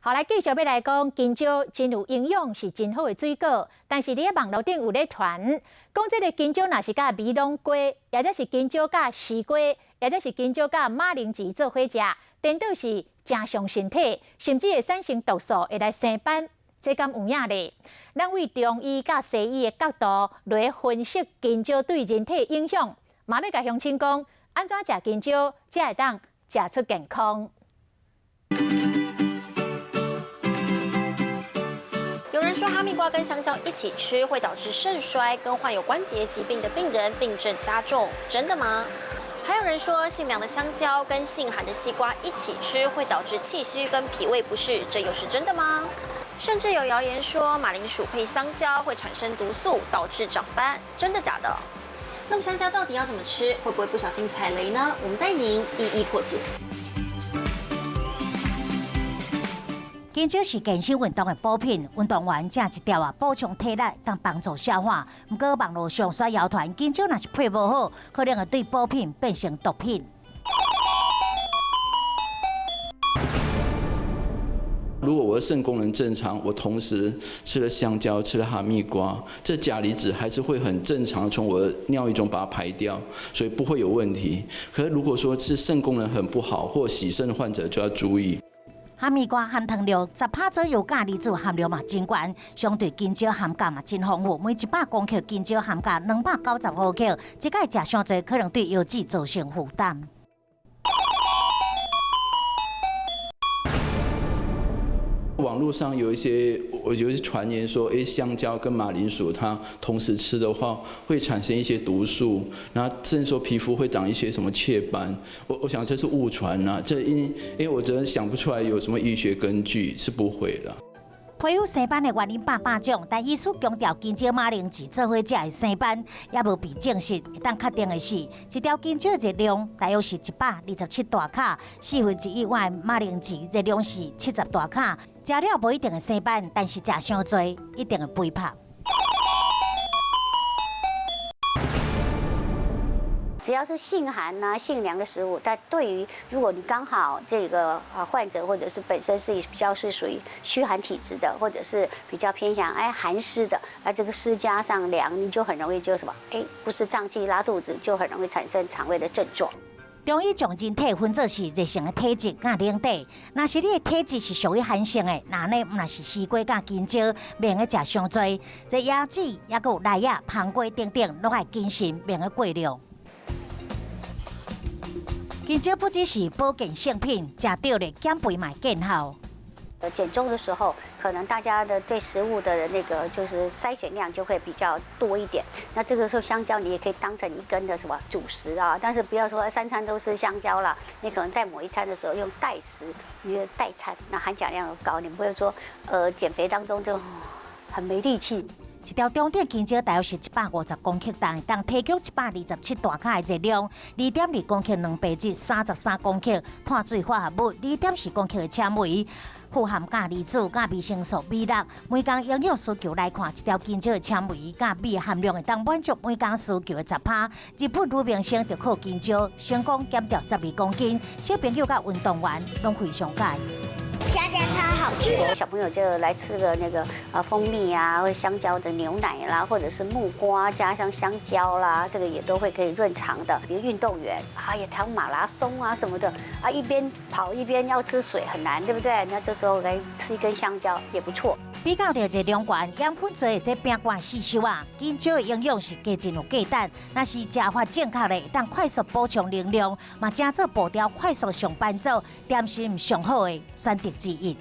好，來繼續欲來講，香蕉真有營養，是真好的水果。但是佇網路頂有咧傳，講這個香蕉若是佮米攏瓜，抑者是香蕉佮絲瓜，抑者是香蕉佮馬鈴薯做伙食，顛倒是誠傷身體，甚至會產生毒素，會來生斑。這敢有影咧？咱對中醫佮西醫的角度來分析香蕉對人體影響，嘛欲共鄉親講，按怎食香蕉才會當食出健康。有人說哈密瓜跟香蕉一起吃會導致腎衰，跟患有關節疾病的病人病症加重，真的嗎？還有人說性涼的香蕉跟性寒的西瓜一起吃會導致氣虛跟脾胃不適，這又是真的嗎？甚至有謠言說馬鈴薯配香蕉會產生毒素，導致長斑，真的假的？那麼香蕉到底要怎麼吃？會不會不小心踩雷呢？我們帶您一一破解。香蕉是健身運動的補品，運動員食一條啊，補充體力，當幫助消化。毋過網路上煞謠傳，香蕉若是配無好，可能會對補品變成毒品。如果我的腎功能正常，我同時吃了香蕉、吃了哈密瓜，這鉀離子還是會很正常從我的尿液中把它排掉，所以不會有問題。可是如果說是腎功能很不好或洗腎患者就要注意。哈密瓜含糖量10%左右，鉀離子含量嘛真懸，相對香蕉含鉀嘛真豐富，每100公克香蕉含鉀295毫克，這擺食傷濟可能對腰子造成負擔。網絡上有一些，我有一些傳言說，香蕉跟馬鈴薯它同時吃的話，會產生一些毒素，然後甚至說皮膚會長一些什麼雀斑。我想這是誤傳啦，這因為我真的想不出來有什麼醫學根據，是不會的。皮膚生斑的原因百百種，但醫師強調，香蕉馬鈴薯做伙食會生斑，猶無被證實。會當確定的是，一條香蕉熱量大約是127大卡，1/4碗馬鈴薯熱量是70大卡。食了無一定會生斑，但是食傷濟一定會肥胖。只要是性寒啊、性涼的食物，但對於如果你剛好這個啊患者或者是本身是比較是屬於虛寒體質的，或者是比較偏向寒濕的，那這個濕加上涼，你就很容易就什麼不是脹氣拉肚子，就很容易產生腸胃的症狀。中醫將人體分做是熱性的體質佮冷體，若是你的體質是屬於寒性的，那呢毋若是西瓜佮香蕉，免得食傷濟。這椰子抑閣有梨仔、香瓜等等，攏愛謹慎，免得過量。香蕉不只是保健聖品，食著咧減肥嘛會見效。減重的時候，可能大家的對食物的那個就是篩選量就會比較多一點。那這個時候香蕉你也可以當成一根的什麼主食啊，但是不要說三餐都吃香蕉啦。你可能在某一餐的時候用代食，你就代餐，那含鉀量又高，你不會說，減肥當中就很沒力氣。一條中等香蕉大約是150公克重，會當提供127大卡的熱量。2.2公克蛋白質，33公克碳水化合物，2.4公克的纖維，富含鉀離子、佮維生素 B6。每工營養需求來看，一條香蕉的纖維佮鎂含量會當滿足每工需求的10%。日本女明星就靠香蕉成功減掉12公斤，小朋友佮運動員攏非常佮意。香蕉超好吃，小朋友就來吃個那個啊蜂蜜啊，或者香蕉的牛奶啦，或者是木瓜加上香蕉啦，這個也都會可以潤腸的。比如運動員啊，也跑馬拉松啊什麼的啊，一邊跑一邊要吃水很難，對不對？那這時候來吃一根香蕉也不錯。比較著熱量懸、養分濟的這餅乾四收啊，香蕉的營養是加真有價值。若是食法正確咧，會當快速補充能量，嘛誠做步調快速上班族點心上好的選擇之一。